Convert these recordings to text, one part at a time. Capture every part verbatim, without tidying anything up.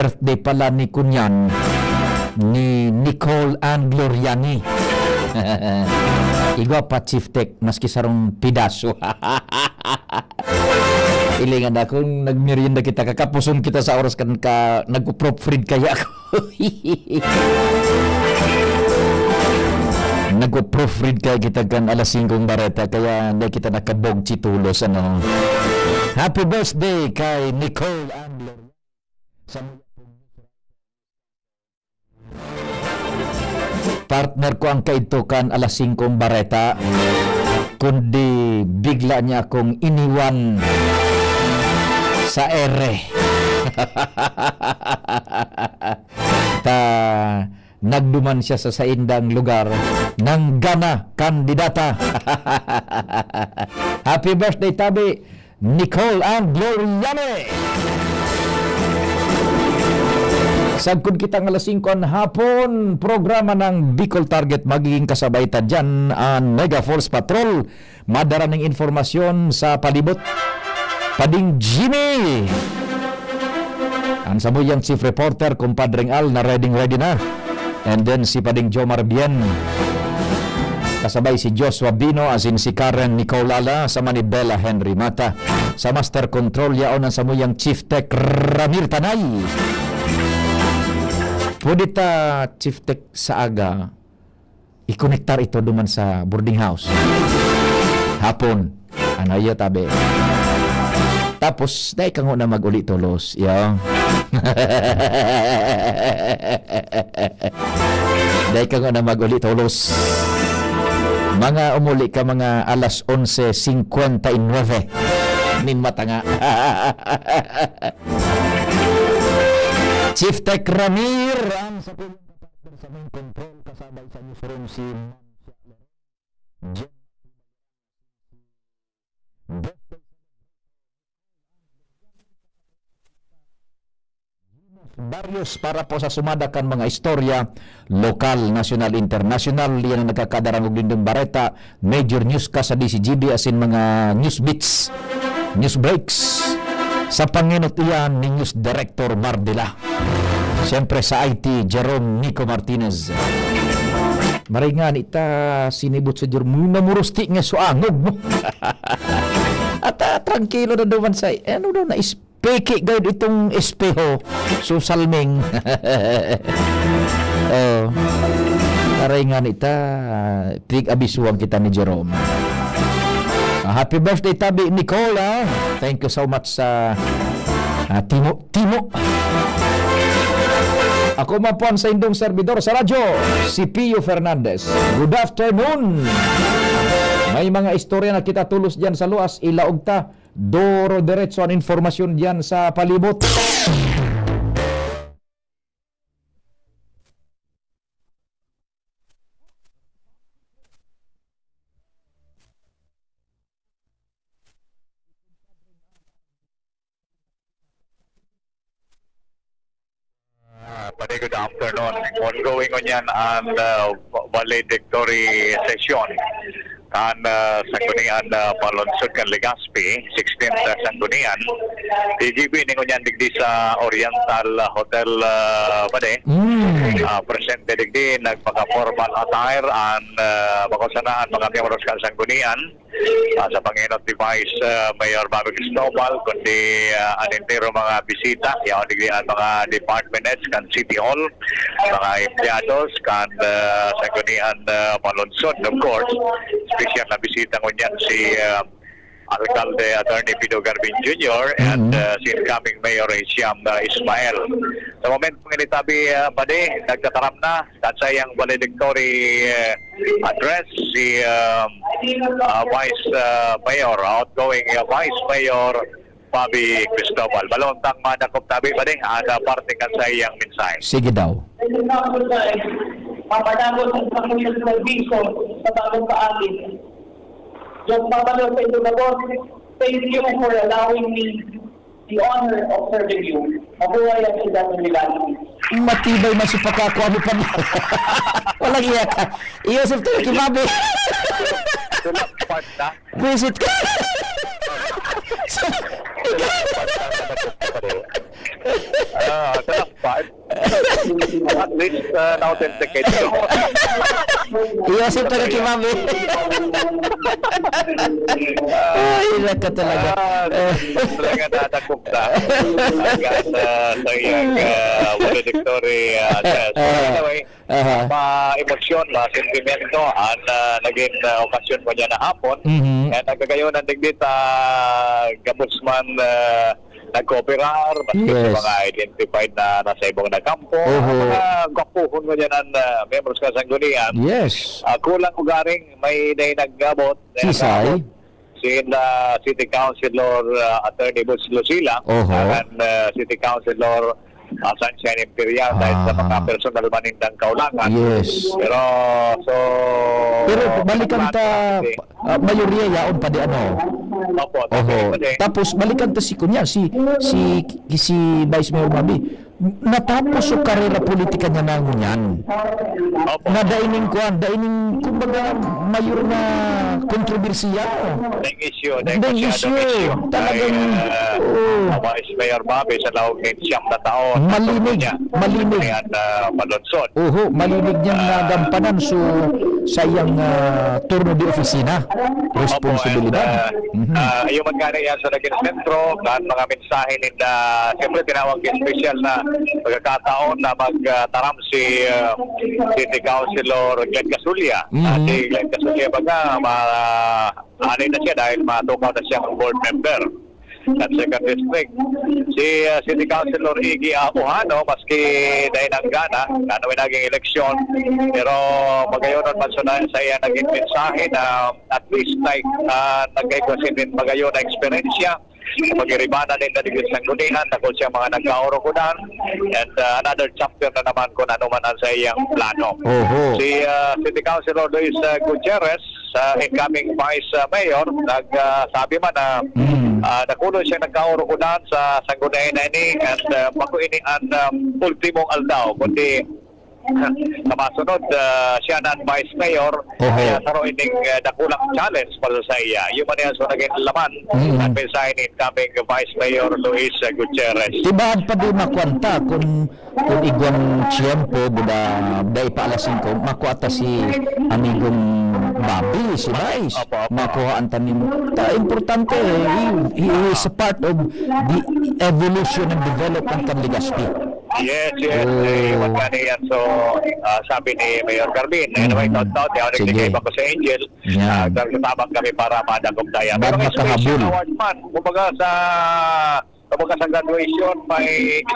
Birthday pala ni kunyan, ni Nicole Ann Gloriani. Igwa pa, Chief Tech, maski sarong pidaso. Ilingan na, kung nagmerienda kita, kakapuson kita sa oras kan ka, nagpo-proofread kaya ako. Nagpo-proofread kaya kita kan alas singkong bareta, kaya hindi kita nakabog chitulos, ano. Happy birthday kay Nicole Ann Gloriani. Sa Partner ko ang kaidto kan alas singkong bareta, kundi bigla niya akong iniwan sa ere. Ta, nagduman siya sa saindang lugar, nanggana kandidata. Happy birthday, tabi! Nicole Ann Gloriani. Sagkod kitang alas singko an hapon, programa ng Bicol Target, magiging kasabay ta dyan an Mega Force Patrol. Madara ning informasyon sa palibot. Pading Jimmy! Ang samuyang chief reporter, Kumpadring Al, na ready-ready na. And then si Pading Jomar Bien. Kasabay si Joshua Bino, asin si Karen Nicolala, sa Manibela Henry Mata. Sa Master Control, yaon ang samuyang Chief Tech Ramir Tanay. Pwede ta, Chief Tech, sa aga, ikonektar ito duman sa boarding house. Hapon. Ano iyo, tabi? Tapos, dai ka ngona mag-uli tolos. Iyo. Dai ka ngona mag-uli tolos. Mga umuli ka, mga alas onse cincuenta y nueve nin matanga. Chief Tech Ramir, ang sa sa main control, kasabay sa newsroom si Ma'am Shirley. Barrios para po sa sumada kan mga istorya lokal, nasyonal, internasyonal. Yan ang nagkakadarangog nindong bareta, major newscast sa D Z G B, asin mga news beats, news breaks. Sa pangenot iyan ni News Director Mardila. Siyempre sa I T, Jerome Nico Martinez. Maray nga ni ta sinibot sa Jerome, namurusti nga suangog mo. At, ah, trangkilo na duman sa, eh, ano daw, naispiki gayud itong espeho. Susalming. Oh. Maray nga ni ta, pig-abisuhan kita ni Jerome. Ah, happy birthday, tabi, Nicole, ah. Thank you so much sa, ah, timo, timo. Ako man po ang saindong servidor sa radyo, si Pio Fernandez. Good afternoon. May mga istorya na kita tulos diyan sa luwas, ilaog ta. Duro diretso ang informasyon diyan sa palibot. Ah, Padi, good afternoon. Ongoing ngunyan an, ah, valedictory session kan, ah, Sanggunian, ah, Panlungsod kan Legazpi, sixteenth, ah, Sanggunian. T G B ni ngunyan digdi sa Oriental, ah, Hotel, ah, Padi. Mm. Ah, presente digdi, nagpaka-formal attire an, ah, bako sana an mga miyembros kan Sanggunian. Ah, sa pangenot ni Vice, ah, Mayor Bobby Cristobal, kundi, ah, an entero mga bisita, yaon digdi an mga department heads kan City Hall, mga empleyados kan, ah, Sanggunian, ah, Panlungsod, of course. Espesyal na bisita ngunyan si, ah, Alcalde Attorney Pido Garbin Junior and, Mm. ah, si incoming Mayor Hisham, ah, Ismael. Sa momentong ini, tabi, ah, Padi, nagtataram na kan saiyang valedictory, eh, address si, um, ah, Vice, ah, Mayor, outgoing, ah, Vice Mayor Bobby Cristobal. Balon tang madakop, tabi, Padi, an, ah, parte kan saiyang mensahe. Sige daw. Mapadagos ang sakuyang serbisyo sa bagong paagi. Diyan, Papa Lord, sa inyo gabos, thank you for allowing me the honor of serving you. Mabuhay ang siyudad ng Legazpi. Matibay man si pagkakuha mo pa niya. Walang iya ka. Iyo, Sir Tony, kibabi. Ito lang, part na. Buwisit ka. Ito lang, part na, part na, part na. Ah, sa last five. At least, ah, na-authenticate ko. Iyo si Tony Kimami. Ay, naka talaga. Ah, talaga nadakop na. Hanggang sa, sa iyang, ah, valedictory, ah, test. So, Ah. anyway, Aha. ma-emosyon, ma-sentimento, ang, ah, naging, ah, okasyon ko niya na hapon. Mhm. Kaya nagkakayonan digdi ta gabos man, ah, nagkooperar, maski sa Yes. mga identified na nasa ibong na kampo, Oho. mga gwapuhon ko niyan ang, ah, miyembros kan Sanggunian. Yes. Ah, kulang ugaring may, may nag-abot, may Sisay. nag-abot. Si, ah, City Councilor, ah, Attorney Boots Lucila, Oho. ang, ah, City Councilor, ah, Sunshine Imperial, dahil sa mga Ah. personal man nindang kaulakan. Yes. Pero, so, Pero balikan ta, Hindi. Ah, mayoriya yaon pa di ano. Opo, Oho. sabi ko din. Tapos balikan ta si kunya, si, si, si Vice Mayor Bobby. Natapos so karera politika niya na ngunyan. Opo. Na daining kuan, daining, kumbaga, mayor na kontrobersiya. Daing issue, daing Daing masyadong issue. issue. Talagang, Kay, ah, oo. Vice Mayor Bobby sa laog nin siyam na taon, Malinig, niya. malinig. Yan, ah, malunsod. Oho, malinig niyang Ah. nagampanan so sa iyang, ah, turno de opisina, Opo, responsibilidad. and, ah, Mhm. ah, iyo man gani yan sa naging sentro, kan mga mensahe ninda, siyempre, tinawag yung special na pagkakataon na mag, ah, taram si, ah, City Councilor Glenn Casulla. Ah, Mhm. si Glenn Casulla, baga, ma-, anay na siya dahil matukaw na siyang board member sa second district. Si, ah, City Councilor Iggy Abuhano, maski dahil ang gana, ano yung naging eleksyon, pero magayon man sa, sa iya naging mensahe na at least, like, ah, nagkaigwa sin magayon na eksperyensya. Pag-iribanan ninda digdi sa Sanggunian, dakul siya mga nagkaurukudan, and, ah, another chapter na naman kung ano man ang sa iyang plano. Oho. Si, ah, City Councilor Luis, ah, Gutierrez, sa incoming Vice, ah, Mayor, nag, ah, sabi man na, Mm. ah, dakul siya nagkaurukudan sa Sanggunian na ini, at, ah, bako ini ang, ah, ultimong aldaw, kundi sa masunod, ah, siya na ang Vice Mayor, Oho. kaya saro ining, ah, dakulang challenge para sa iya. Iyo man yan, so naging laman Mm. ang mensahe ni incoming Vice Mayor Luis, ah, Gutierrez. Tibaad pa di makwanta kung, kung igwang tiyempo, buda, buda ipaalasin ko, makwa ta si amigong Bobby, si Vice. Opo, opo. Makuhaan ta nin-, ta, importante, he, he is a part of the evolution and development kan Legazpi. Yes, yes. Oh. Eh, iwan nga niyan. So, ah, sabi ni Mayor Carmen, eh, anyway, Mm. shout out, yaw, Sige. nagbigay pa ko sa Angel. Yan. Ah, nagtatabang kami para madakop tayo. Bad Pero may special makahabol. award man. Kumbaga sa, kumbaga sa graduation, may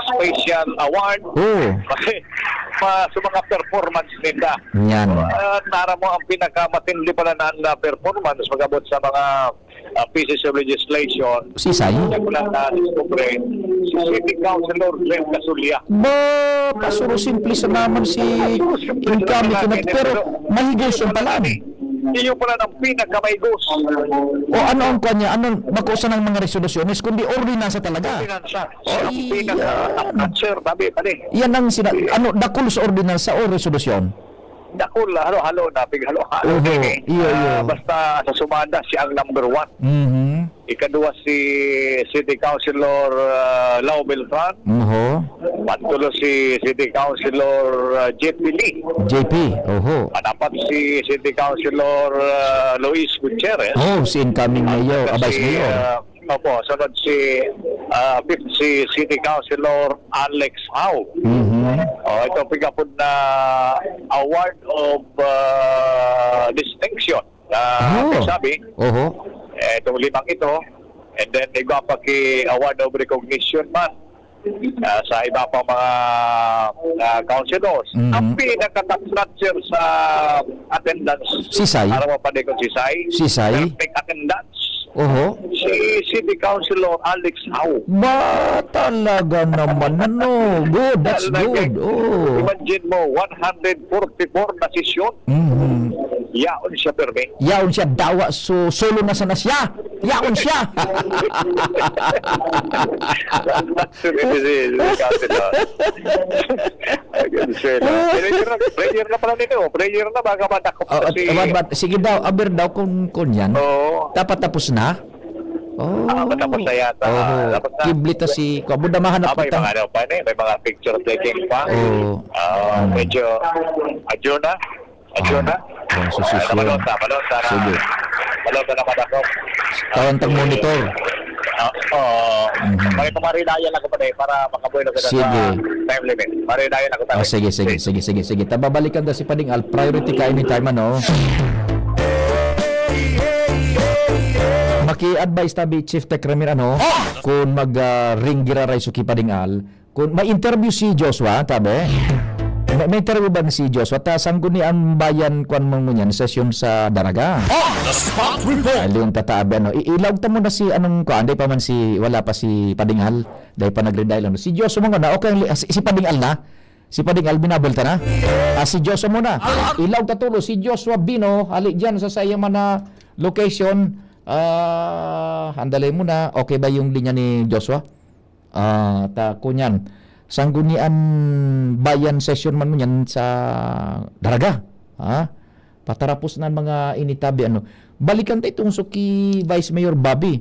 special award. Oh. Kasi, pa, sa mga performance nila. Yan. Ah, nara mo ang pinakamatindi pala na, na performance, magabot sa mga ah, pieces of legislation, Sisay? siya ko lang na-discover si City Councilor Glenn Casulla. Ba, pasuro simple sa naman si Pasuro simple sa incoming naman, kinag-, pero pero mahigos yung pala, eh. Iyo pala ng pinakamaigos. O ano ang kanya? Ano, bako sa ng mga resolusyones, kundi ordinansa talaga? Ordinansa. Siya ang Ay, pinaka yan. Sir, sabi, pare. Yan ang sina-, ano, dakul sa ordinansa o resolusyon? Dakul, halo-halo na, pighalo-halo Oho, na eh. iyo, iyo. Ah, basta sa sumada, siya ang number one. Mhm. Ikaduwa si City Councilor, ah, Lau Beltran. Oho. Pantulo si City Councilor, ah, J P Lee. J P, oho. Panapat si City Councilor, ah, Luis Gutierrez. Oh, si incoming At mayor, saka ah, vice si, mayor. ah, opo, sunod si, ah, fifth si City Councilor Alex Hau. Mhm. Oh, ito pigapod na award of, ah, distinction. Ah, Oh. sabi, Oho. eh, itong limang ito, and then iba pa ki award of recognition man, ah, sa iba pa mga, ah, councilors. Mhm. Ang pinaka-top notcher sa attendance, Sisay? Aram mo pa di kung Sisay? Sisay? Perfect attendance. Oho. Si City Councilor Alex Hau. Ba, talaga naman, ano? Good, that's Talaga. good. Oh. Imagine mo, one hundred forty-four na sesyon. Mhm. Yaon siya, permi. Yaon siya, dawa, so, solo na sana siya. Yaon siya. Actually, si, si Councilor. Ang swelo. Prayer na, prayer na pala nito. Prayer na, baka madakop Oh, na at, si awan ba, sige daw, aber daw kung, kung yan. Oo. Dapat tapos na? Oh. Ah, matapos na yata. Oho. Tapos na. Kiblit na si, kung mo na mahanap May mga ano pa ni, may mga picture taking pa. Oo. Ah, Mm. medyo, adyo na. Adyo na. Ah, so, Ah, susyon. Malota, malota na. Sige. Malota na madakop. Tawag tag monitor. Ah, oo. Mhm. May pamarilayan ako pa na eh, para makabuelo kita sa Sige. time limit. Marilayan ako tayo. Ah, sige, sige, sige, sige, sige. Tababalikan ta si Pading Al. Priority ka anytime, ano? Maki-advise tabi, Chief Tech Ramir, ano? Kung mag, ah, ring giraray suki Pading Al, kung may interview si Joshua, tabi? May, may interview ba si Joshua? Ta sanggunian bayan, kwan mo ngunyan, sesyon sa Daraga. On the spot report. Ay, Leon Tatabe, ano? I-, ilaog ta muna si, anong, kwan, di pa man si, wala pa si Pading Al, dahil pa nagre-dial, ano? Si Joshua mo nga na, okay, ang li-, si, si Pading Al na? Si Pading Al, binabal ta na? Ah, si Joshua muna. Ilaog ta tulo, si Joshua Bino, hali dyan sa saiyang man na location. Ah, handalay muna. Okay ba yung linya ni Joshua? Ah, ta, kunyan. Sanggunian bayan session man ngunyan sa Daraga. Ha? Patarapos na mga initabi, ano. Balikan ta itong suki Vice Mayor Bobby.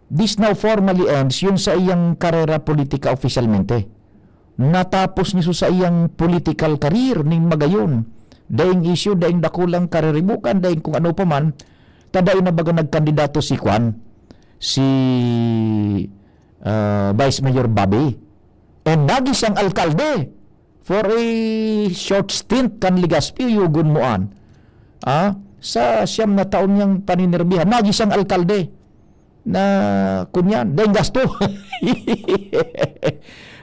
This now formally ends yung sa iyang karera politika opisyalmente. Natapos niya sa iyang political career ning magayon. Daing isyu, daing dakulang kariribukan, daing kung ano pa man, ta dai na baga nagkandidato si Kwan, si, ah, Vice Mayor Bobby. And nagi siyang alkalde for a short stint kan Legazpi, yugon mo an. Ah, sa siyam na taon niyang paninirbihan, nagi siyang alkalde na, kunyan, daing gasto.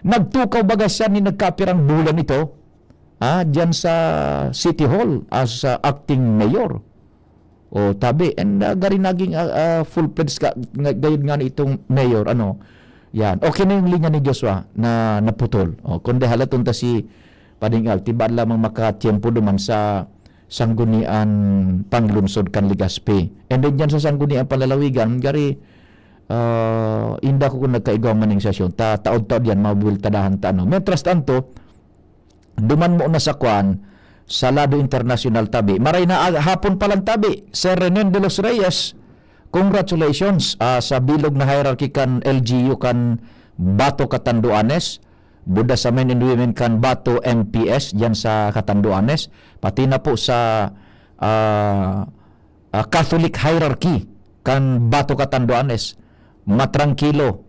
Nagtukaw baga siya ni nagkapirang bulan ito, ah, diyan sa City Hall as, ah, acting mayor. O, tabi, and, ah, gari naging, ah, ah, full-fledged ka, nga, gayud nga na itong mayor, ano, yan. Okay na yung linya ni Joshua na naputol. O, kundi halaton ta si Pading Al, tiba lamang makatiyempo duman sa Sanggunian Panglungsod kan Legazpi. And then dyan sa Sanggunian Panlalawigan, gari, ah, inda ko kung nagkaigwa man ning sesyon, ta, taod-taod yan, mabuweltadahan ta, ano. Mientras tanto, duman mo na sa kwan, sa lado internasyonal tabi. Maray na ag-, hapon pa lang tabi, Sir Renen de los Reyes, congratulations, ah, sa bilog na hierarchy kan L G U kan Bato Catanduanes, Buda sa Men and Women kan Bato M P S, diyan sa Catanduanes, pati na po sa, ah, ah, Catholic hierarchy kan Bato Catanduanes, matrangkilo,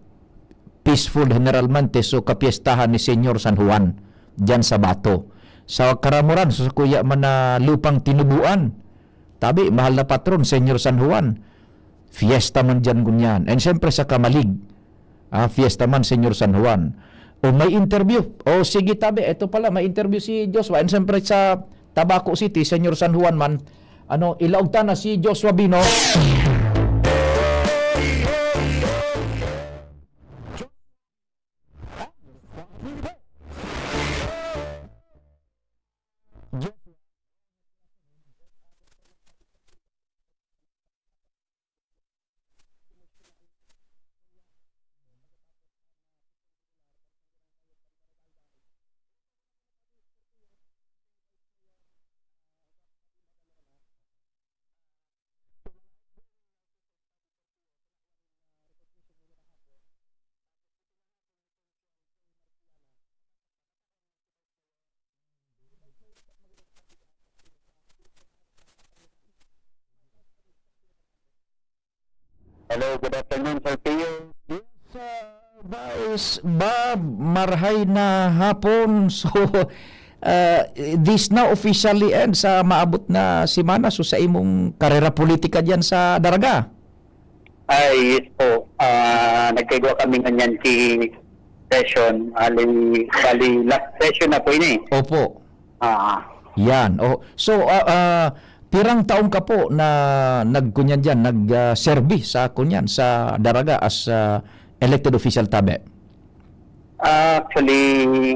peaceful generalmente so kapiestahan ni Señor San Juan diyan sa Bato. Sa karamuran, sa kuya man na lupang tinubuan, tabi, mahal na patron, Señor San Juan, fiesta man diyan ngunyan. And siyempre sa Camalig, ah, fiesta man, Señor San Juan. O may interview. O sige, tabi, eto pala, may interview si Joshua. And siyempre sa Tabaco City, Señor San Juan man. Ano, ilaog ta na si Joshua Bino. Hello, good afternoon, Sir Pio. Yes, uh, Vice Bob, marhay na hapon. So, uh, this now officially ends sa maabot na semana. So, sa imong karera politika diyan sa Daraga? Ay, yes po. Ah, nagkaigwa kami ngunyan ki session. Ali, bali, last session na po ini. Opo. Ah. Yan. Oh, so, ah, ah, pirang taon ka po na nagkunyan diyan, nag, ah, serbi sa kunyan, sa Daraga as, ah, elected official tabi? Ah, actually,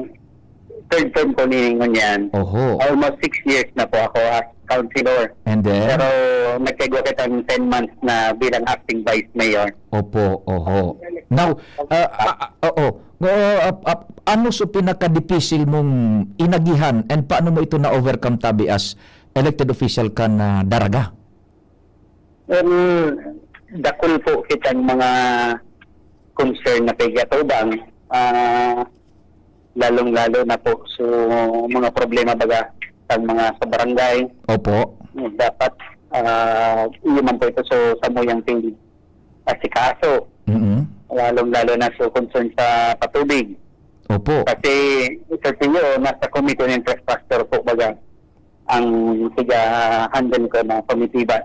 third term ko ni ngunyan. Oho. Almost six years na po ako as councilor. And then? Pero nagkaigwa kitang ten months na bilang acting vice mayor. Opo, oho. Now, ah, ah, ah, oo. Oo, ah, ah, ano so pinakadipisil mong inagihan and paano mo ito na-overcome tabi as elected official kan Daraga? Well, dakul po kitang mga concern na pag-atubang, ah, lalong-lalo na po sa mga problema baga sa mga sa barangay. Opo. Dapat, ah, iyo man po ito sa samuyang tig-asikaso. Mm. Lalong-lalo na sa concern sa patubig. Opo. Kasi, Sir Pio, nasa Committee on Infrastructure po baga ang tiga-handle ko na komitiba.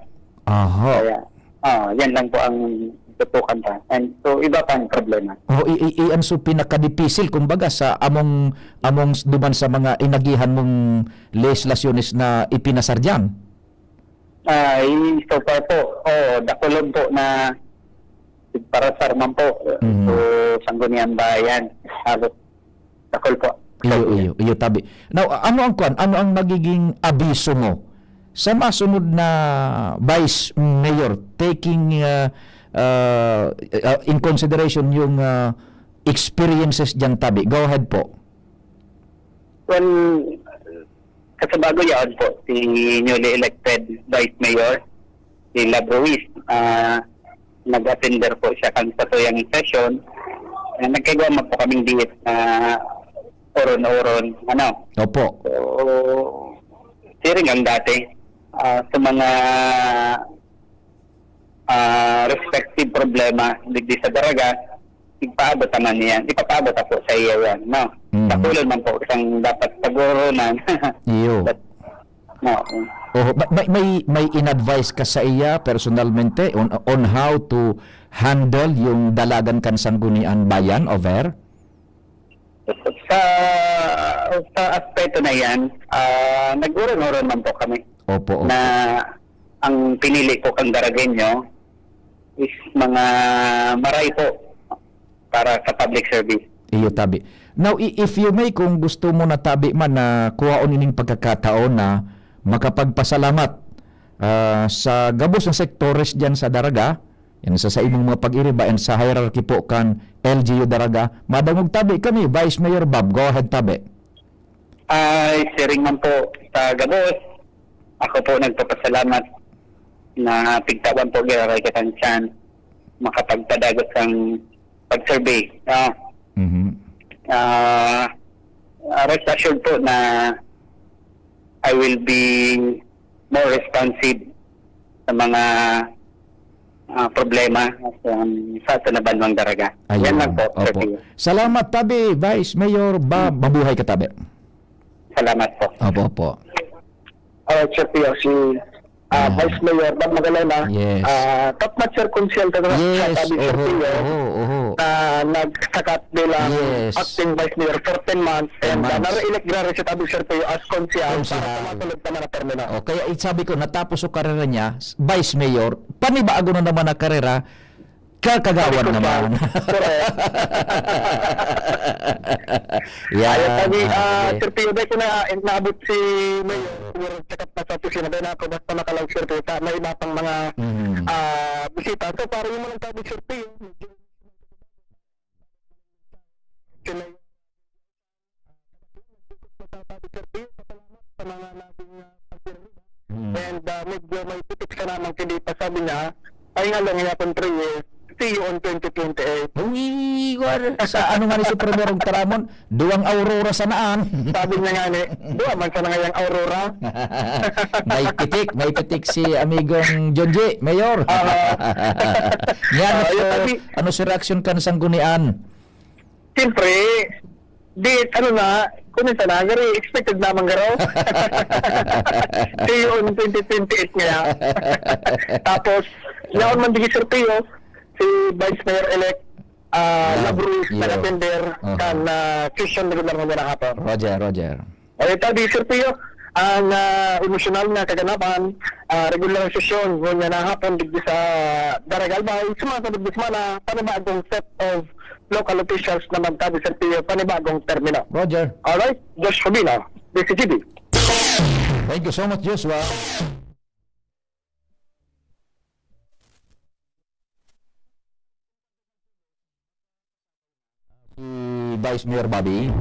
Aha. Kaya, ah, yan lang po ang tutukan ta. And so, iba pa ang problema. Oh, i-, i-, iyan so pinakadipisil, kumbaga, sa among, among s-, duman sa mga inagihan mong lehislasyones na ipinasar diyan? Ay, so far po, oh, dakulog po na para sa man po, Mhm. so, Sangguniang Bayan, halos dakul po. Iyo, iyo, iyo, tabi. Now, ano ang kwan? Ano ang magiging abiso mo sa masunod na Vice Mayor, taking, ah, ah, ah, in consideration yung, ah, experiences diyan, tabi? Go ahead po. Well, kasabago yaon po, si newly elected Vice Mayor, si Lab Ruiz, ah, nag-attender po siya kan satuyang session. Ah, nagkagwa man po kaming diit na oron-oron, ano. Opo. So, siring ang dati, ah, sa mga, ah, respective problema digdi sa Daraga, ipaabot naman niyan, ipapaabot ako sa iya yan, no? Mhm. Dakulon man po isang dapat pag-uoronan. Iyo. But, no. Oho, may, may, may, may in-advise ka sa iya personalmente on, on how to handle yung dalagan kan Sangguniang Bayan over? Sa, sa aspeto na yan, ah, nag-uron-uron man po kami Opo, opo. na ang pinili ko kang Daragueño is mga maray po para sa public service. Iyo, tabi. Now, i-, if you may, kung gusto mo na, tabi man, na kuhaon ining pagkakataon na makapagpasalamat, ah, sa gabos na sektores diyan sa Daraga, yan sa, sa imong mga pag-iriba and sa hierarchy po kan L G U Daraga, madangog, tabi, kami, Vice Mayor Bob. Go ahead, tabi. Ay, siring man po sa gabos. Ako po nagpapasalamat na pigtawan po giraray kitang chance makapagpadagos ang pag-survey. Ah, Mhm. ah, ah, rest assured po na I will be more responsive sa mga, ah, problema sa, sa atin na banwang Daraga. Ayun. Yan lang po, Sir Opo. Pio. Salamat, tabi, Vice Mayor Bob. Mabuhay ka, tabi. Salamat po. Opo, opo. Alright, Sir Pio, si, ah, Ah. Vice Mayor Bob Magalona, Yes. ah, top notcher konsehal ka na Yes, sa tabi, Sir oho, Pio, oho, oho. na nagsakat bilang Yes. acting Vice Mayor for ten months, Ten and, ah, months. na-re-elect giraray si tabi, Sir Pio, as konsehal para Konsehal. sa masunod naman na termino. O, kaya, eh, sabi ko, natapos yung karera niya, s-, Vice Mayor, panibago na naman ang karera, Kakagawan Sabi ko, naman. Correct. Yan. Ayaw, sabi, ah, Ah, okay. Sir Pio, dahil ko na, eh, naabot si Mayor, siguro, check up na sa opisina, dahil na ako, basta makalaw, Sir Pio, sa may iba pang mga, Mhm. ah, bisita. So, parang yung mga nagsabi, Sir Pio, medyo sila yung Masasabi, Sir Pio, pasalamat sa mga naging, ah, pagdiriba. Hmm. And, ah, medyo may pitik siya namang kinipas. Sabi niya, "Ay, nga lang, yapon three years. See you on twenty twenty-eight." Uy, war-, sa ano nga ni si Primerong Taramon, duwang aurora sa naan. Sabi niya nga ni, "Duwa man sa nangayang aurora." May pitik, may pitik si amigong John G, Mayor. Aha. Yan, Ah, so, yun, sabi ano si reaksyon kan Sanggunian? Siyempre, di, ano na, kung minsan na, very expected naman garo. See you on twenty twenty-eight nga. Tapos, yaon man digi, Sir Pio, si Vice Mayor-elect, ah, Ah, Lab Ruiz, iyo. nag-attender Aha. kan, ah, session regular na hapon. Roger, Roger. O, ito, di, Sir Pio, ang, ah, emosyonal na kaganapan, ah, regular na sesyon, ngunyan na hapon, digdi sa Daraga Albay, sa mga sunod na semana, panibagong set of local officials na magtabi, Sir Pio, panibagong termino. Roger. Alright, Josh Rubino, D C G B. Thank you so much, Joshua. Si Vice Mayor Bobby.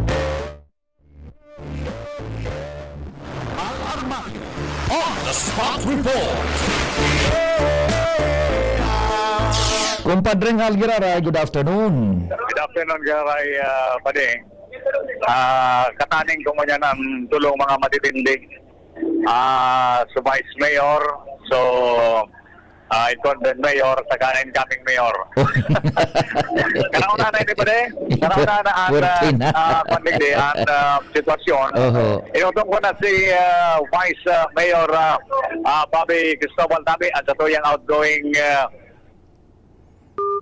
Ang Armario on the Spot Report. Kumpadreng Al Giraray, good afternoon. Good afternoon, Giraray, ah, Padi. Ah, kataning ko ngunyan ang tulong mga matitindi. Ah, so Vice Mayor, so, ah, incumbent mayor, saka incoming mayor. Kanauna na ini, Padi. Kanauna na ang, Pwerte na. Ah, ah, kuwan digdi, ang, ah, sitwasyon. Oho. Inutong ko na si, ah, Vice, ah, Mayor, ah, ah, Bobby Cristobal tabi, ang satuyang outgoing, ah,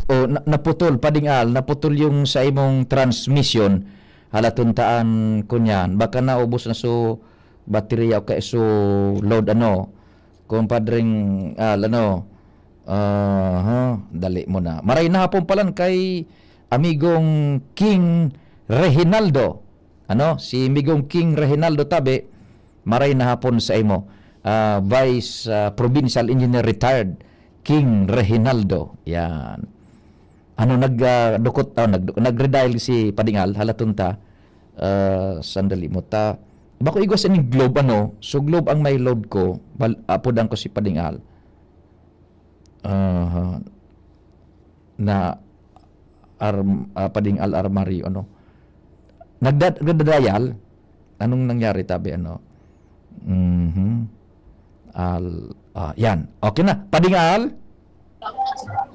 O, na-, naputol, Pading Al, naputol yung sa imong transmission. Halaton ta an kunyan. Baka naubos na so baterya o kaya so load, ano. Kumpadring Al, ano. Aha, dali mo na. Maray na hapon palan kay amigong King Reginaldo. Ano, si Migong King Reginaldo tabi, maray na hapon sa imo. Ah, Vice, ah, Provincial Engineer Retired, King Reginaldo. Yan. Ano, nag, ah, dukot, ah, nag, nag-redial si Pading Al, halaton ta. Ah, sandali mo ta. Bako igwa sa ining Globe, ano? So, Globe ang may load ko. Bal-, apodan ko si Pading Al. Aha. Na arm-, ah, Pading Al Armario, ano? Nagda-, nagda-dial? Anong nangyari, tabi, ano? Mhm. Al-, ah, yan. Okay na. Pading Al?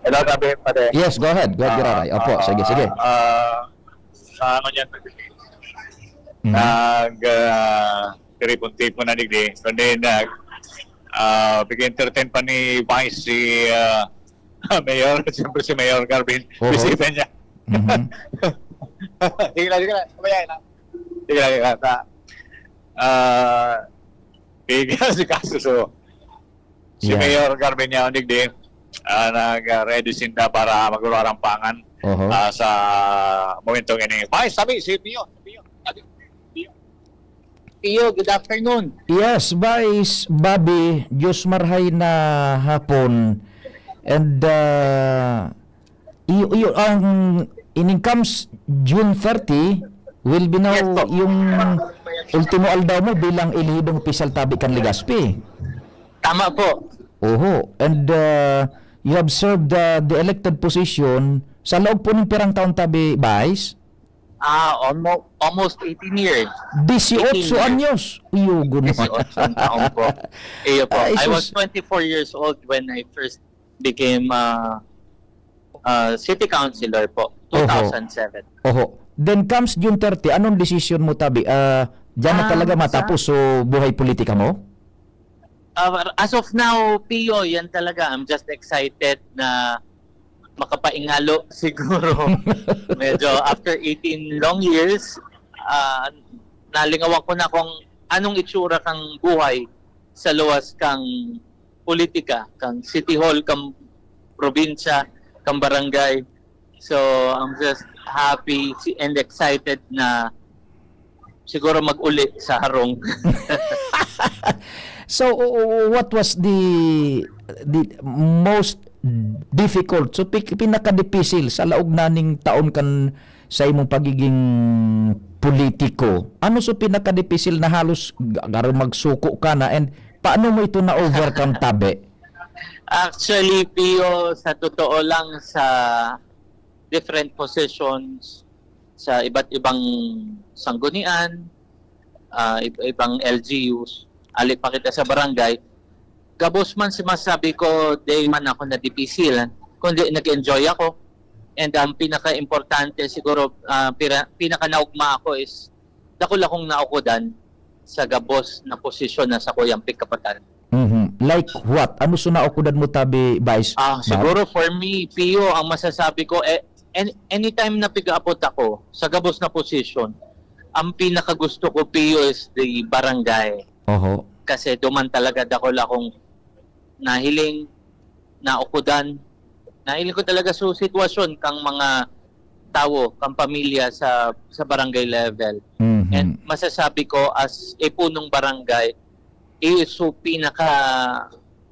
Hello, tabi, pare. Yes, go ahead. Go ahead, Ah, Giraray. Opo, ah, sige, sige. ah, sa ano niyan? Mhm. Nag, ah, tiripon-tipon na digdi. Kundi nag, ah, big entertain pa ni Vice si, ah, Mayor. Siyempre si Mayor Garvin. Oho. Bisita niya. Mhm. Sige lang, sige lang. Pabayaan lang. Sige lang, sige lang. Sa, ah, bigyan si kaso. So, si Yeah. Mayor Garvin niya, digdi, ah, nag-ready sinda para magluarampangan, Oho. ah, sa momentong ini. Vice, sabi, si Pio. Pio. Sabi, Pio. Pio, good afternoon. Yes, Vice Bobby, Diyos marhay na hapon. And, ah, iyo, iyo, ang ining comes June thirty, will be now Yes po. yung ultimo aldaw mo bilang elehidong opisyal tabi kan Legazpi. Tama po. Oho. And, ah, you have served, ah, the elected position sa laog po ning pirang taon tabi, Vice? Ah, almo-, almost eighteen years. Disiotso Eighteen years. anyos. Iyo, gud naman. Disiotso ang taon po. Iyo po. Ay, I was sus. twenty-four years old when I first became, ah, ah, city councilor po, Oho. two thousand seven. Oho. Then comes June thirty, anong desisyon mo, tabi? Ah, diyan na Ah, talaga sa matapos so buhay politika mo? Ah, as of now, Pio, yan talaga. I'm just excited na makapaingalo siguro. Medyo after eighteen long years, ah, nalingawan ko na kung anong itsura kang buhay sa luwas kang politika, kang city hall, kang probinsya, kang barangay. So, I'm just happy si-, and excited na siguro mag-uli sa harong. So, o-, o-, what was the, the most difficult? So, pi-, pinakadipisil sa laog na ning taon kan sa imong pagiging politiko? Ano so pinakadipisil na halos g-, garo magsuko ka na, and paano mo ito na-overcome, tabi? Actually, Pio, sa totoo lang, sa different positions, sa iba't ibang sanggunian, ah, ib-, ibang L G Us, ali pa kita sa barangay, gabos man si masabi ko, di man ako nadipisil, kundi nag-enjoy ako. And ang pinaka-importante siguro, ah, pira-, pinaka-naugma ako is dakul akong naukudan sa gabos na posisyon na sakuyang pikapatan. Mhm. Like what? Ano so naukudan mo, tabi, Vice Ah, Bob? Siguro for me, Pio, ang masasabi ko, eh, an-, anytime na pigaabot ako sa gabos na posisyon, ang pinakagusto ko, Pio, is the barangay. Oho. Kasi duman talaga dakul akong nahiling, naukudan. Nahiling ko talaga sa sitwasyon kang mga tawo, kang pamilya sa, sa barangay level. Mhm. And masasabi ko, as a punong barangay, is so pinaka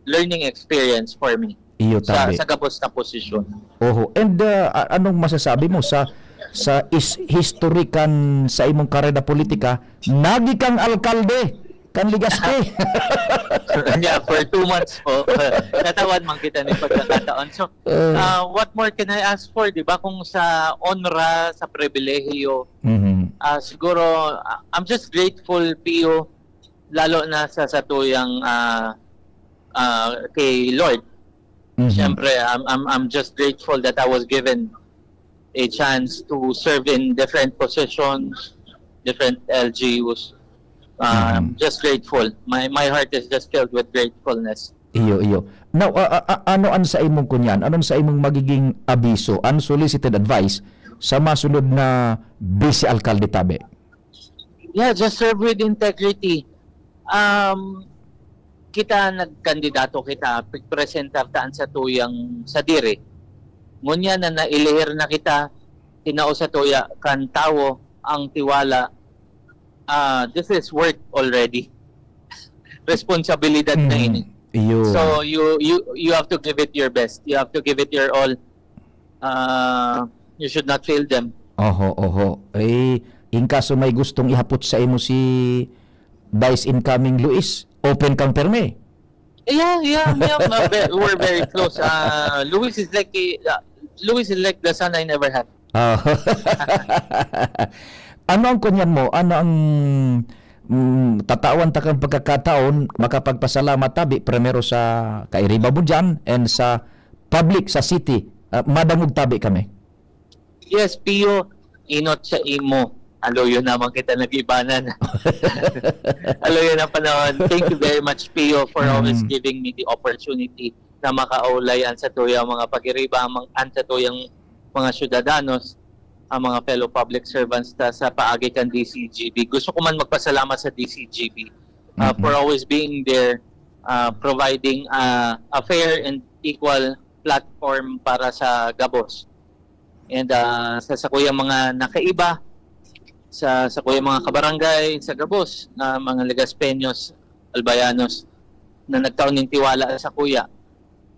learning experience for me Iyo, sa, tabi. sa gabos na posisyon. Oho. And, uh, a-, anong masasabi mo sa, sa is-, history kan sa imong karera politika? Nagi kang alkalde. kan Legazpi. Yeah, for two months po. Natawan man kita ni pagkakataon. So, Uh, uh, what more can I ask for, di ba? Kung sa onra, sa pribilehiyo, mhm. ah siguro, ah, I'm just grateful, Pio, lalo na sa satuyang ah ah, kay Lord. Mhm. Siyempre, I'm, I'm, I'm just grateful that I was given a chance to serve in different positions, different L G Us. Uh, I'm Mhm. just grateful. My my heart is just filled with gratefulness. Iyo, iyo. Now, a- a- a- ano an sa imong kunyan? Ano an sa imong magiging abiso, unsolicited advice sa masunod na bise alkalde tabi? Yeah, just serve with integrity. Um, kita nagkandidato kita, pigpresentar ta an satuyang sadiri. Ngunyan na nailihir na kita, tinao satuya kan tawo ang tiwala. Ah, this is work already. Responsibilidad na ini. Iyo. So you you you have to give it your best. You have to give it your all. Uh, you should not fail them. Oho, oho. Eh, in kaso may gustong ihapot sa imo si Vice Incoming Luis, open kang perme. Yeah, yeah, yeah. uh, ve- we're very close. Uh, Luis is like a, uh, Luis is like the son I never had. Ah. Ano ang kunyan mo? Ano ang mm, tatawan ta kang pagkakataon makapagpasalamat tabi primero sa kairiba mo diyan and sa public sa city? Ah, madangog tabi kami. Yes, Pio, inot sa imo. Aluyo naman kita nag-ibanan. Aluyo na panahon. Thank you very much, Pio, for always Mm. giving me the opportunity na makaulay an satuyang mga pag-iriba, ang mga, an satuyang mga syudadanos, ang mga fellow public servants ta sa paagi kan D C G B. Gusto ko man magpasalamat sa D C G B uh, Mhm. for always being there, uh, providing uh, a fair and equal platform para sa gabos. And uh, sa sakuyang mga nakaiba, sa sakuyang mga kabarangay, sa gabos na mga Legaspeños, Albayanos na nagtao nin tiwala sa kuya.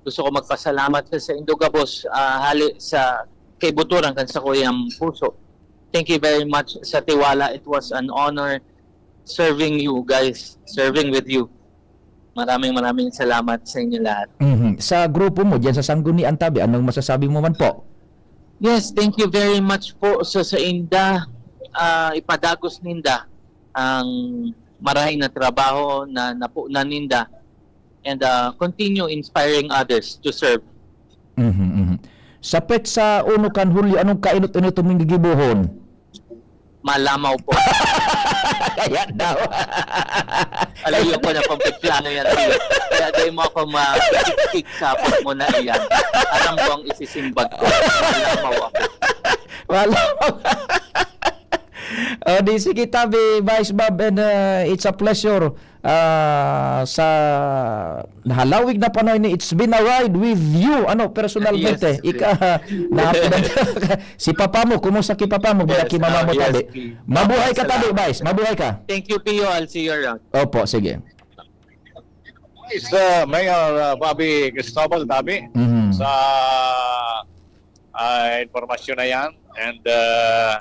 Gusto ko magpasalamat sa, sa indo gabos, ah, hali sa kaibuturan kan sakuyang puso. Thank you very much sa tiwala. It was an honor serving you guys, serving with you. Maraming maraming salamat sa inyo lahat. Mhm. Sa grupo mo, diyan sa Sanggunian Tabi, anong masasabi mo man po? Yes, thank you very much po sa sa inda. Ah, ipadagos ninda ang marahay na trabaho na napunan ninda and ah, continue inspiring others to serve. Mhm, mhm. Sa petsa uno kan Hulyo, anong kainot-inot mong gigibohon? Malamaw po. Kaya daw. Alam niyo po na pampiklano yan, Pio. Kaya di mo ako ma-kick sa hapon mo na iyan. Alam ko ang isisimbag ko. Malamaw ako. Wala. O di sige tabi, Vice Bob, and uh, it's a pleasure uh, sa nahalawig na panahon ni it's been a ride with you, ano, personalmente. Yes, Ika, na, si papa mo, kumusta ki papa mo? Mula Yes, ki mama uh, mo yes, tabi. Pio. Mabuhay ka Salamat. Tabi, Vice. Mabuhay ka. Thank you, Pio. I'll see you around. Opo, sige. Is uh, Mayor uh, Bobby Cristobal, Tabi, Mhm. sa uh, impormasyon na yan. And uh,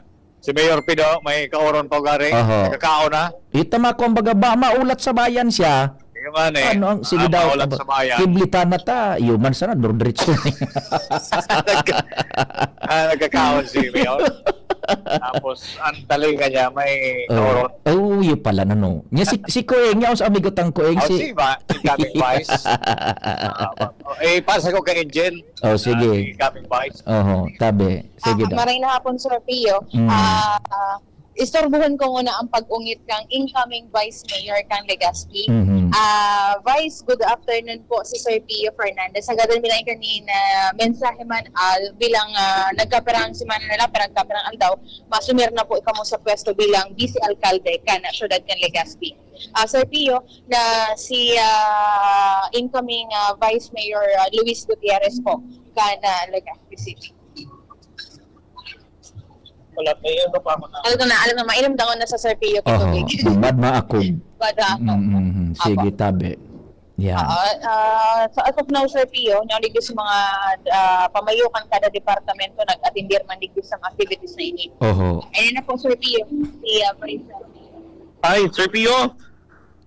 si Mayor Pido, may kaoron pa gari. Aha. Nagkakaon na. Ita ma, kumbaga, ba, maulat sa bayan siya. Yung nga eh. Ano ang, sige Ah, daw, maulat sa bayan. Kiblitan na ta. Iyo man sana, dordretso. Ah, nagkakaon si Mayor. Tapos, ang talinga niya, may kaoron. Oh, oh, yun pala na, no. Nga si, si Kueng, nga sa amigo tang Kueng, Oh, si... si ba? Si Gabing Vice. Ah, eh, pasa ko kay Angel. Oh, sige. Ah, si Gabing Vice. Oho, tabi. Sige Ah, daw. maray na hapon, Sir Pio. Mm. Ah, ah, istorbohon ko muna ang pag-ungit kang incoming Vice Mayor kang Legazpi. Mhm. Ah, Vice, good afternoon po si Sir Pio Fernandez. Hagadan mi lang kanina mensahe man al bilang ah, nagkapirang semana na lang, pero nagkapirang aldaw, masumir na po kamo sa pwesto bilang Vice Alcalde kan syudad kan Legazpi. Ah, Sir Pio, na si ah, incoming ah, Vice Mayor ah, Luis Gutierrez po kan ah, Legazpi City. Wala, may ano pa ako na. Alam ko na, alam na, mainom dangon na sa Sir Pio Oho, kitubig. bad maakog. Bad ako. Mm, sige, tabi. Yeah. Ah, ah, so as of now, Sir Pio, naligid sa mga ah, pamayokan kada departamento, nag-atindir man digdi sa mga activities na ini. Oho. Ayan na po, Sir Pio, si uh, Vice. Hi, Sir Pio.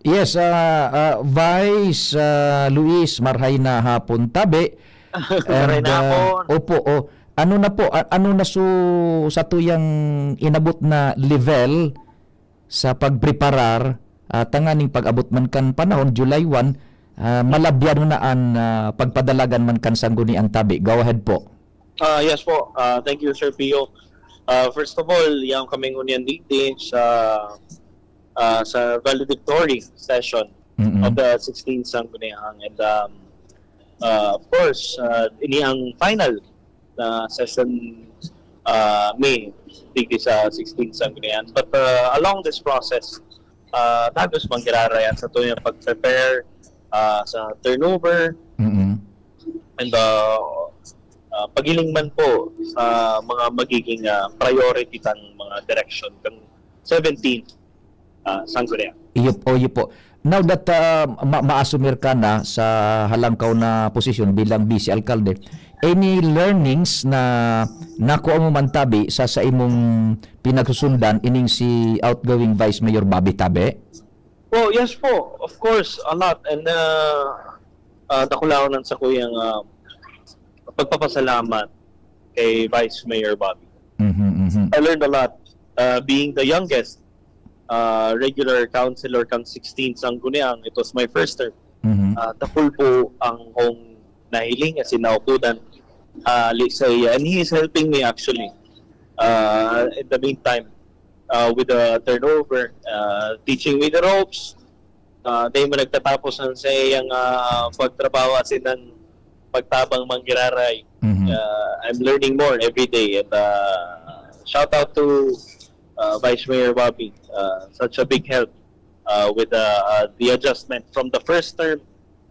Yes, ah, ah, Vice, ah, Luis, marhay na hapon tabi. Marhay na ah, hapon. Opo, oh. Ano na po, a- ano na su sa tuyang inabot na level sa pagpreparar, ah, tanganing pag-abot man kan panahon, July one, ah, malabyan na an ah, pagpadalagan man kan sangguniang tabi. Go ahead po. Ah, yes po. Ah, thank you, Sir Pio. Ah, first of all, yaon kaming ngunyan digdi sa ah, sa valedictory session Mm-mm. of the sixteenth Sangguniang. And um, uh, of course, uh, ini ang final na session uh, May digdi sa sixteenth Sangguniang. But uh, along this process, uh, dagos manggiraray ang sa tuyang pag-prepare uh, sa turnover Mm-mm. and uh, uh, pagiling man po sa mga magiging uh, priority tang mga direction kang seventeenth uh, Sangguniang. Iyo, oh, iyo po. Now that ah, ma- maasumir ka na sa halangkaw na posisyon bilang vice alkalde, any learnings na nakuha mo man tabi sa sa imong pinagsusundan ining si outgoing Vice Mayor Bobby Tabe? Well, yes po. Of course, a lot. And uh, uh, dakulaon ang sa kuyang uh, pagpapasalamat kay Vice Mayor Bobby. Mhm, mhm. I learned a lot. Uh, being the youngest uh, regular councilor kang sixteenth Sangguniang, it was my first term. Mhm. Uh, dakul po ang kong nahiling as in naukudan uh, sa iya. And he is helping me actually uh, in the meantime uh, with the turnover, uh, teaching me the ropes. Uh, dahil mo nagtatapos ang sa iyang uh, pagtrabaho as in ang pagtabang manggiraray. Mhm. Uh, I'm learning more every day. And uh, shout out to uh, Vice Mayor Bobby. Uh, such a big help uh, with uh, uh, the adjustment from the first term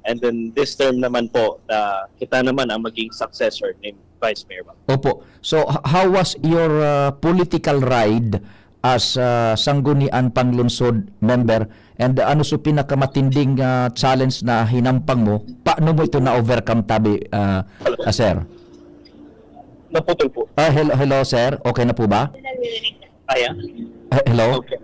and then this term naman po na kita naman ang maging successor ni Vice Mayor Bobby. Opo. So, h- how was your uh, political ride as uh, Sanggunian Panglungsod member? And ano so pinakamatinding uh, challenge na hinampang mo? Paano mo ito na-overcome tabi, uh, uh, sir? Naputol po. Ah, hello, hello, sir. Okay na po ba? Ayan. He- hello? Okay.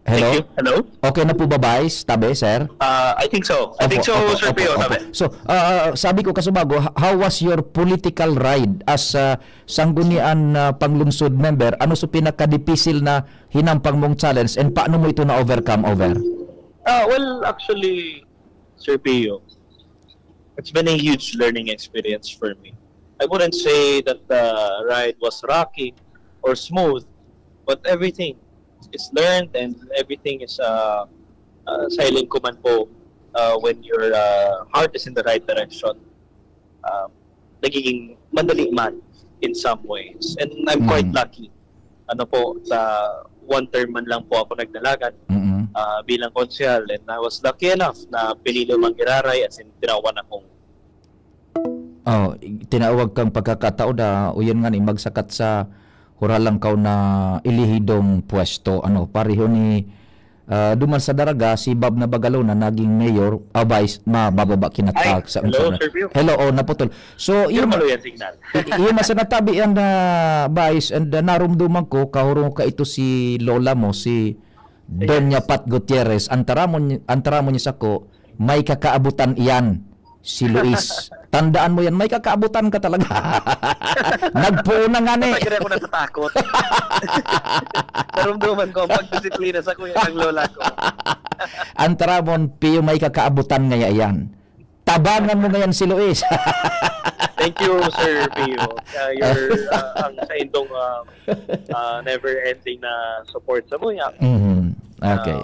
Hello? Thank you. Hello? Okay na po ba, Vice? Tabi, sir? Uh, I think so. I think Opo, so, opo, Sir opo, Pio. opo. Tabi. So, ah, sabi ko kasubago, h- how was your political ride as ah, Sanggunian na Panglungsod member? Ano so pinakadipisil na hinampang mong challenge and paano mo ito na-overcome, over? Uh, well, actually, Sir Pio, it's been a huge learning experience for me. I wouldn't say that the ride was rocky or smooth, but everything is learned and everything is uh, uh, silent command po uh, when your uh, heart is in the right direction. Um, nagiging madali man in some ways. And I'm quite Mm. lucky. Ano po, sa one term man lang po ako nagdalagan Mm-mm. ah, bilang konsehal. And I was lucky enough na pinili mang giraray as in tinawan akong Oh, tinawag kang pagkakataon na uyan nga ni magsakat sa huralangkaw na ilihidong pwesto. Ano, pareho ni ah, duman sa Daraga, si Bob Nabagalona naging mayor, ah, vice, mabababa kinatag Ay, sa hello, Sir Pio. Hello, oh, naputol. So, Yun yun, malo yan signal. I- iyo man sa natabi yan na Vice and uh, narumduman ko, kahurong ka ito si Lola mo, si Doña Pat Gutierrez. Antaramon, antaramon niya sako, may kakaabutan iyan, si Luis. Tandaan mo yan, may kakaabutan ka talaga. Nagpuo na nga ni. Pagkira ako natatakot. Narumduman ko ang pagdisiplina sa kuya ng lola ko. Antaramon, Pio, may kakaabutan ngaya iyan. Tabangan mo ngayon si Luis. Thank you, Sir Pio. Uh, your, uh, ang sa indong uh, uh, never-ending na support sa muya. Mhm. Okay.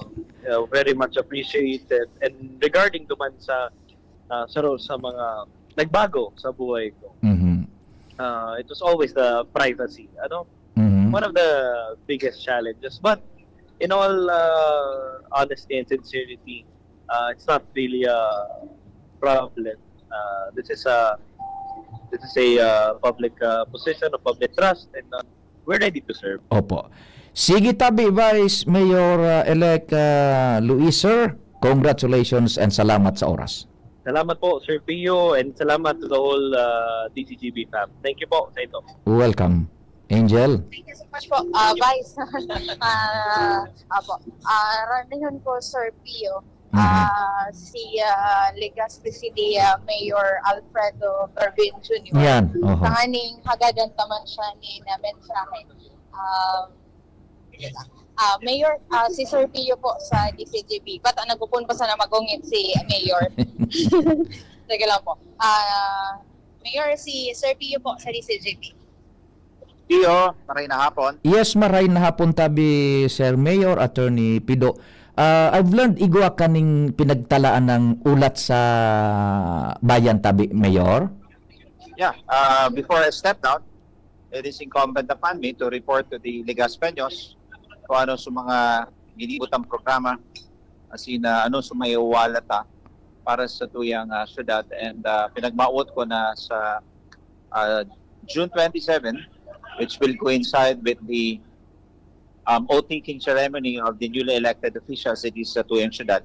Uh, uh, very much appreciated. And regarding duman sa uh, sa, ro- sa mga nagbago sa buhay ko, Mhm. uh, it was always the privacy. Ano? Mhm. One of the biggest challenges. But in all uh, honesty and sincerity, uh, it's not really a problem. Uh, this is a this is a uh, public uh, position of public trust, and uh, we're ready to serve. Opo. Sige tabi, Vice Mayor uh, Elect uh, Luis, sir. Congratulations and salamat sa oras. Salamat po, Sir Pio, and salamat to the whole uh, D C G B fam. Thank you po sa ito. Welcome. Angel? Thank you so much po, uh, Vice. Ah, apo. Ah, ranihon ko, Sir Pio. Mhm. Ah, si, ah, Legazpi City, ah, Mayor Alfredo Turbin Junior. Yan, oho. Tanganing hagadan ta man siya ni na mensahe. Um, ah, Mayor, ah, si Sir Pio po sa D C G B. Ba't ang nagpupun pa sana magungit si Mayor? Sige lang po. Ah, Mayor, si Sir Pio po sa D C G B. Pio, maray na hapon. Yes, maray na hapon tabi, Sir Mayor, Attorney Pido. Ah, I've learned igwa kaning pinagtalaan ng ulat sa bayan tabi, Mayor. Yeah, uh, before I step down, it is incumbent upon me to report to the Legazpeños kung ano sa mga ginibutang programa, as in, uh, ano sa may uwala ta para sa tuyang uh, syudad. And uh, pinagmaot ko na sa uh, June twenty-seven, which will coincide with the um, oath-taking ceremony of the newly elected officials dito sa tuyang syudad.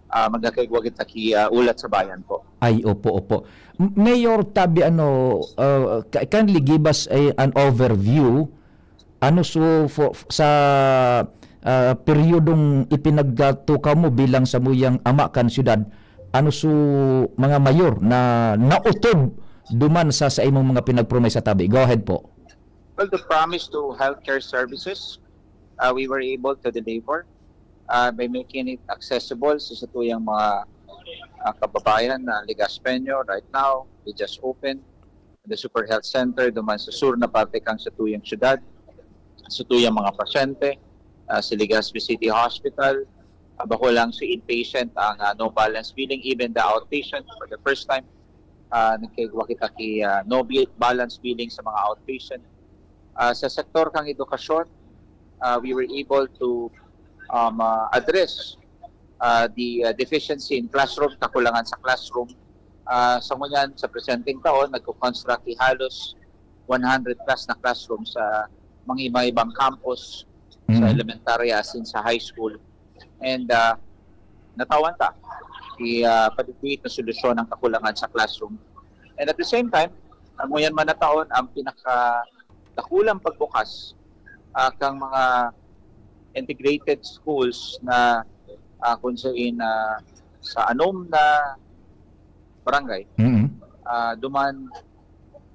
Uh, magkakaigwa kita ki uh, ulat sa bayan po. Ay, opo, opo. M- Mayor Tabi, ano, uh, ki- kindly give us a, an overview, ano so, for, sa uh, peryodong ipinagtukaw mo bilang samuyang ama kan syudad, ano so mga mayor na nautob duman sa, sa imong mga pinagpromesa tabi? Go ahead po. Well, the promise to healthcare services, uh, we were able to deliver uh, by making it accessible sa satuyang mga uh, kababayan na Legazpeño right now. We just opened the Super Health Center duman sa sur na parte kang satuyang syudad, satuyang mga pasyente, uh, sa Legazpi City Hospital. Uh, bako lang sa inpatient ang uh, no balance billing, even the outpatient for the first time. Uh, nagkigwa kita ki uh, no bi- balance billing sa mga outpatient. Uh, sa sektor kang edukasyon, uh, we were able to um, uh, address uh, the uh, deficiency in classroom, kakulangan sa classroom. Uh, sa ngunyan, sa presenteng taon, nagko-construct i halos one hundred plus na classroom sa mga iba-ibang campus, sa Mm. elementarya, as in sa high school. And uh, natawan ta, i uh, paduduit na solusyon ang kakulangan sa classroom. And at the same time, ang ngunyan man na taon, ang pinaka dakulang pagbukas uh, kang mga integrated schools na uh, kung sa in uh, sa anom na barangay, Mm. uh, duman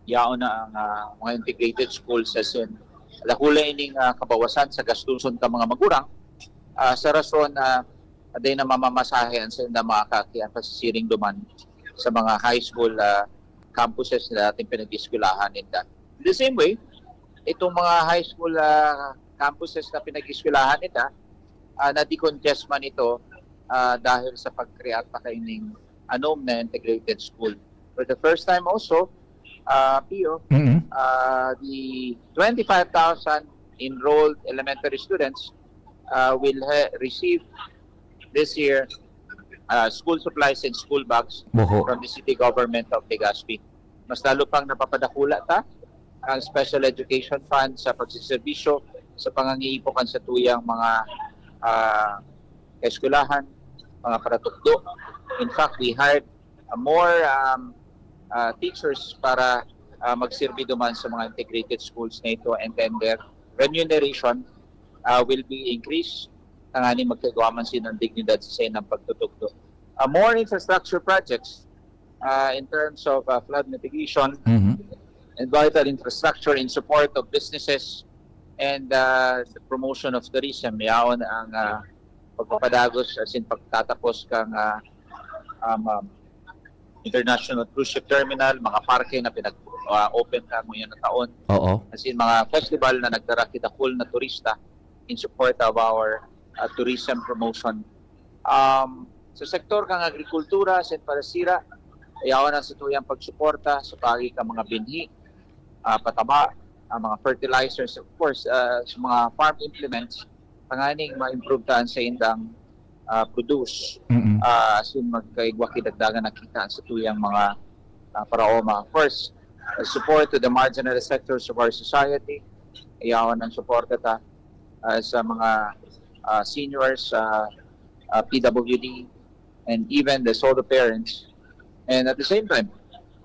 yaon na ang uh, mga integrated schools, as in dakula ining uh, kabawasan sa gastuson ka mga magurang uh, sa rason na uh, di na mamamasahe ang sila mga kaakian pasisiring duman sa mga high school uh, campuses na dating pinag-eskwelahan ninda. In the same way, itong mga high school uh, campuses na pinag-eskwelahan ninda, uh, na-decongest man ito uh, dahil sa pag-create pa kaining anom na integrated school. For the first time also, uh, Pio, Mm-hmm. uh, the twenty-five thousand enrolled elementary students uh, will ha- receive this year uh, school supplies and school bags Oho. from the city government of Legazpi. Mas lalo pang napapadakula ta ang special education fund sa pagsiservisyo sa pangangiipo kan sa tuyang mga uh, eskwelahan, mga paratukdo. In fact, we hired uh, more um, uh, teachers para uh, magserbi duman sa mga integrated schools na ito, and then their remuneration uh, will be increased, tanganing magkagawa man sila ng dignidad sa sainang pagtutugdo. Uh, more infrastructure projects uh, in terms of uh, flood mitigation Mhm. and vital infrastructure in support of businesses and uh, the promotion of tourism. Yaon ang uh, pagpapadagos as in pagtatapos kang uh, um, um, international cruise ship terminal, mga parke na pinag-open uh, ka ngayon na taon. Oo. As in, mga festival na nagdara kidakul na turista in support of our uh, tourism promotion. Um, sa sektor kang agrikultura, sa infrastruktura, yaon ang sa tuyang pagsuporta sa pagi ka mga binhi, uh, pataba, uh, mga fertilizers, of course, uh, sa mga farm implements, tanganing ma-improve taan sa indang uh, produce. Mm-mm. Uh, as in, magkaigwa kidagdagan na kita sa tuyang mga uh, paraoma. First, uh, support to the marginalized sectors of our society. Yaon ang suporta ta uh, sa mga uh, seniors, uh, uh, P W D, and even the solo parents. And at the same time,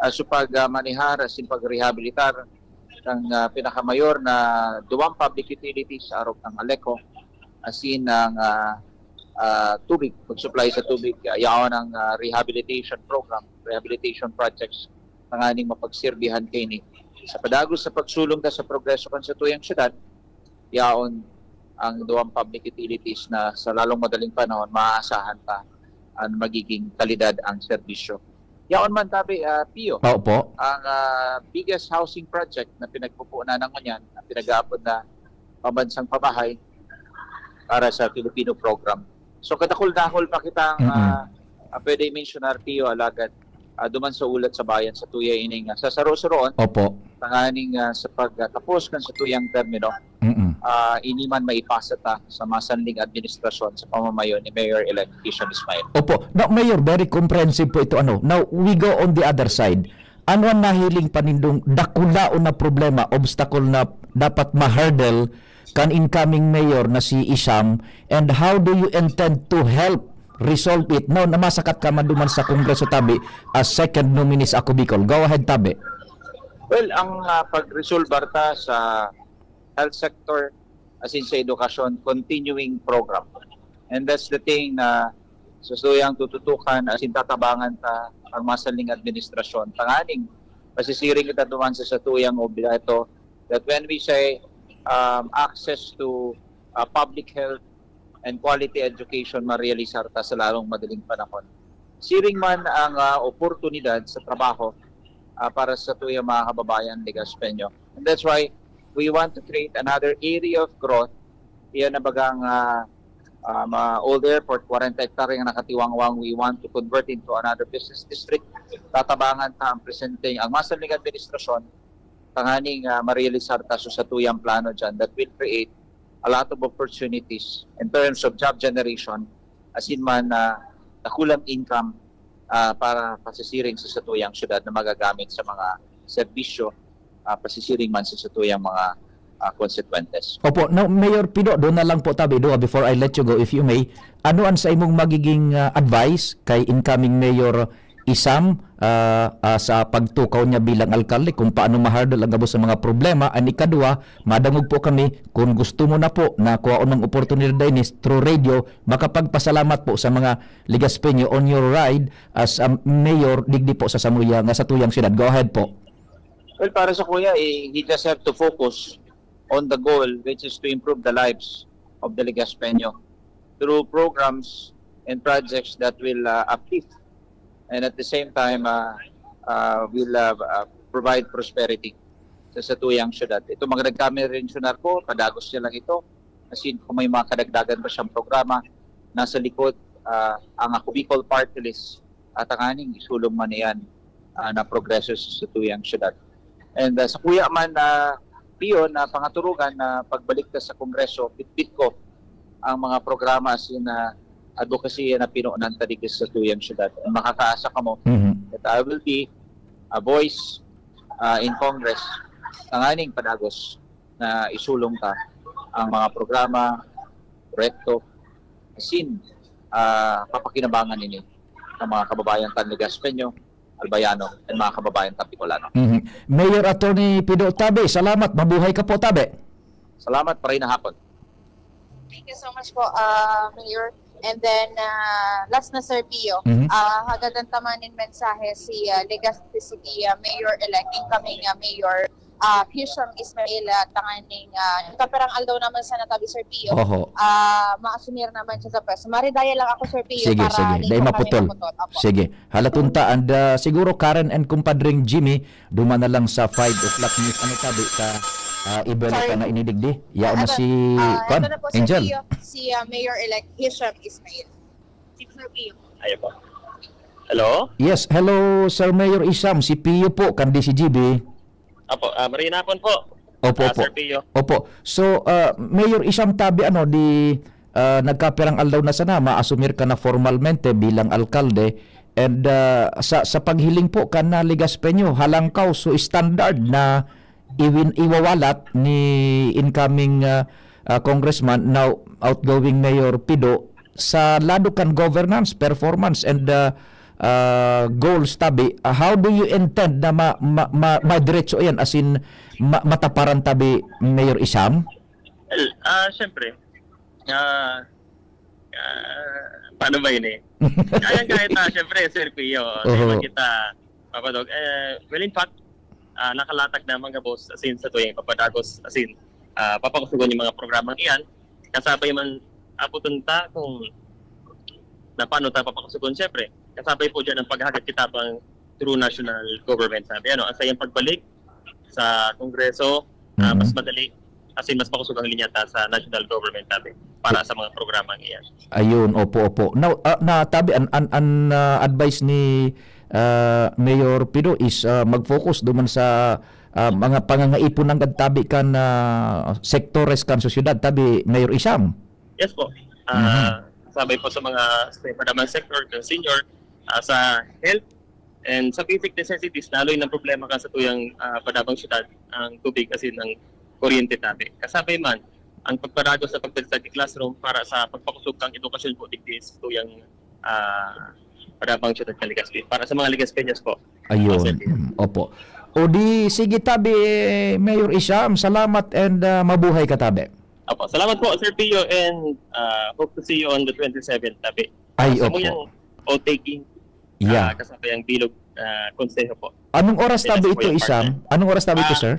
uh, sa pagmanihar, as in pagrehabilitar ng uh, pinakamayor na duwang public utilities sa arog ng Aleco, as in ang uh, ah, tubig, pag-supply sa tubig, ah, yaon ang, ah, rehabilitation program, rehabilitation projects, tanganing mapagsirbihan kaini. Sa padagos sa pagsulong ta sa progreso kan satuyang syudad, yaon ang duwang public utilities na sa lalong madaling panahon maaasahan ta an magiging kalidad ang serbisyo. Yaon man tabi, ah, Pio, Opo. ang, ah, biggest housing project na pinagpupunan na ngunyan, ang pinag-aapod na pambansang pabahay para sa Filipino program. So, kadakul-dakul pa kitang, Mm-mm. ah, ah, pwede i-mensionar, Pio, alagad, ah, duman sa ulat sa bayan, sa tuya ining, ah, sa saro-saroon, Opo. tanganing, ah, sa pagkatapos kan sa tuyang termino, Mm-mm. ah, ini man maipasa ta sa masanling administrasyon sa pamamayo ni Mayor-elect Hisham Ismail. Opo. Now, Mayor, very comprehensive po ito, ano. Now, we go on the other side. Ano ang nahiling pa nindong dakulaon na problema, obstacle na dapat ma-hurdle kan incoming mayor na si Isham, and how do you intend to help resolve it now na masakat ka man duman sa Kongreso tabi as second nominee sa Ako Bicol? Go ahead, tabi. Well, ang, ah, pag-resolbar ta sa health sector, as in sa edukasyon, continuing program. And that's the thing na sa tuyang tututukan, as in tatabangan ta ang masanling administrasyon. Tanganing, pasisiring kita duman sa satuyang objeto that when we say, um, access to, uh, public health and quality education, marealisar ta sa lalong madaling panahon. Siring man ang, ah, oportunidad sa trabaho, ah, para sa tuyang mga kababayan Legaspeño. And that's why we want to create another area of growth. Iyan na bagang, ah, ah, ma-, old airport, kwarenta hektarya na nakatiwangwang, we want to convert into another business district. Tatabangan ta ang presenteng, ang masanling administrasyon, tanganing, ah, marealisar ta sa satuyang plano dyan that will create a lot of opportunities in terms of job generation, as in man, ah, dakulang income, ah, para pasisiring sa satuyang syudad na magagamit sa mga serbisyo, ah, pasisiring man sa satuyang mga, ah, konsekwentes. Opo. Now, Mayor Pido, doon na lang po tabi, Dua, before I let you go, if you may, ano ang sa imong magiging, ah, advice kay incoming Mayor Isham, ah, ah, sa pagtukaw niya bilang alkalde, kung paano ma-hurdle ang gabos sa mga problema? And ikadua, madangog po kami, kung gusto mo na po na kuhaon ng oportunidad na ini through radio, makapagpasalamat po sa mga Legaspeño on your ride as a mayor digdi po sa samuya nga satuyang syudad. Go ahead po. Well, para sa kuya, eh, he just have to focus on the goal, which is to improve the lives of the Legaspeño through programs and projects that will, uh, uplift and at the same time, uh, uh, will, uh, uh, provide prosperity sa satuyang syudad. Ito, mga nagkami-mensionar ko, padagos niya lang ito. As in, kung may mga kadagdagan pa siyang programa, nasa likod, ah, ang Ako Bicol Party List, at tanganing isulong man iyan, ah, na progreso sa satuyang syudad. And, ah, sa kuya man, ah, Pio, na pangaturugan na pagbalik ta sa Kongreso, bitbit ko ang mga programa as in, ah, advocacy na pinunan ta digdi sa satuyang syudad. And makakaasa kamo Mhm. that I will be a voice, ah, in Congress, tanganing padagos na isulong ta ang mga programa, proyekto, asin, ah, papakinabangan ini ang mga kababayan tan Legaspeño, Albayano, and mga kababayan tan Bicolano. Mhm. Mayor Attorney Pido Tabe, salamat. Mabuhay ka po, Tabe. Salamat, maray na hapon. Thank you so much po, ah, Mayor. And then, ah, last na, Sir Pio. Mhm. Ah, hagadan ta man nin mensahe si, ah, Legazpi City, ah, Mayor-elect, incoming, ah, Mayor, ah, Hisham Ismail, ah, tanganing, ah, kaperang aldaw naman sana tabi, Sir Pio. Oho. Ah, maasumir naman siya sa pwesto. Maridaya lang ako, Sir Pio, Sige, para sige. di Dai po kami maputol. maputol. Opo. Sige. Halaton ta, and, ah, siguro Karen and kumpadring Jimmy, duman na lang sa five o'clock news. Ano tabi ka, ah, Ibel Sorry. ka na inidigdi? Yaon na Ah, si, ah, kwan, ito na po, Sir Angel. Pio, si, ah, Mayor-elect Hisham Ismail. Si Sir Pio. Ayo po. Hello? Yes, hello, Sir Mayor Isham. Si Pio po, kandi si G B. Apo, ah, maray na hapon po. Opo, Ah, opo. Sir Pio. Opo. So, ah, Mayor Isham tabi, ano, di, ah, nagkapirang aldaw na sana, maasumir ka na formalmente bilang alkalde. And, ah, sa, sa paghiling po kan na Legaspeño, halangkaw, so standard na iwin-, iwawalat ni incoming, ah, ah, Congressman, now outgoing Mayor Pido, sa lado kan governance, performance, and, ah, ah, goals tabi, ah, how do you intend na ma-, ma-, ma-, madiretso yan? As in, ma-, mataparan tabi, Mayor Isham? Well, ah, siyempre, ah, Ah, paano ba ini? Kaya kahit na, syempre, Sir Pio, Oho. Di ba kita, Papa Dog? Eh, well, in fact, ah, nakalatag na mga boss, as in, sa tuwing papadagos, as in, ah, papakusugon yung mga programang iyan. Kasabay man, abuton ta kung na paano ta papakusugon, syempre. Kasabay po dyan ang paghagad kita bang through national government, sabi. Ano, ang sayang pagbalik sa Kongreso, ah, Mhm. mas madali, as in, mas makusog ang linya ta sa national government, sabi, para sa mga programang iyan. Ayun, opo, opo. Now, ah, na tabi an an an, ah, advice ni, ah, Mayor Pido is, ah, mag-focus duman sa, ah, mga pangangaipon nanggad tabi kan, ah, sektores kan sosyedad, tabi, Mayor Isham. Yes po. Ah, Mhm. Sabay po sa mga sa madamang sector, kan senior, ah, sa health, and sa basic necessities, naloy ng problema kan satuyang, ah, padabang syudad, ang tubig, asin ang kuryente tabi. Kasabay man, ang pagpadagos sa pagpagtag classroom para sa pagpakusog kan edukasyon po digdi sa tuyang, ah, padabang syudad kan Legazpi. Para sa mga Legazpeños po. Ayun. Sir. Mm, opo. O di, sige tabi, Mayor Isham, salamat and, ah, mabuhay ka tabi. Opo, salamat po, Sir Pio, and, ah, hope to see you on the twenty-seventh, tabi. Ay, Ah, sa opo. Muyang oath-taking, Yeah. ah, kasabay ang bilog, ah, konseho po. Anong oras Sila tabi sa ito, Muyang Isham? Partner. Anong oras tabi ito, Ah, sir?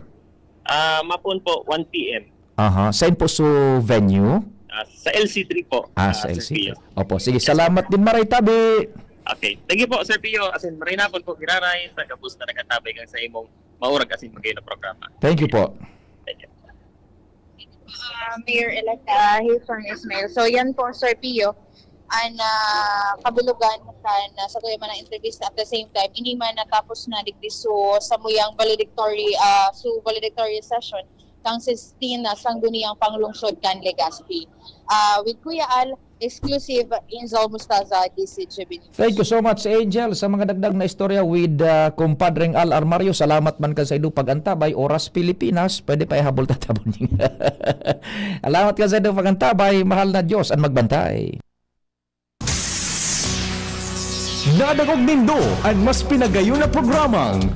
Ah, mapon po, one P M. Aha. Saan po so venue? Ah, sa L C three po, Ah, ah, sa Sir L C three. Pio. Opo, sige, Yes, salamat sir. Din, maray tabi. Okay. Thank you po, Sir Pio. As in, maray na po, giraray, sa gabos na nagkatabi kang sa imong maurag asin magay na programa. Thank you po. Thank you. Ah, Mayor-elect, ah, Hilson Ismail. So, yan po, Sir Pio, ang, ah, kabilugan kan, ah, sa kuya man ang entrevista. At the same time, ini man natapos na digdi so sa muyang valedictory, ah, so valedictory session kang sixteen na sangguniang panglungsod kan Legazpi. Ah, with Kuya Al, exclusive, Angel Mustaza, D C G B News. Thank you so much, Angel, sa mga dagdag na istorya with, ah, kumpadreng Al Armario. Salamat man kan sa indo pag-antabay. Oras Pilipinas, pwede pa ihabol tatabon. Salamat kan sa indo pag-antabay. Mahal na Diyos ang magbantay. Nadangog nindo an mas pinagayon na programang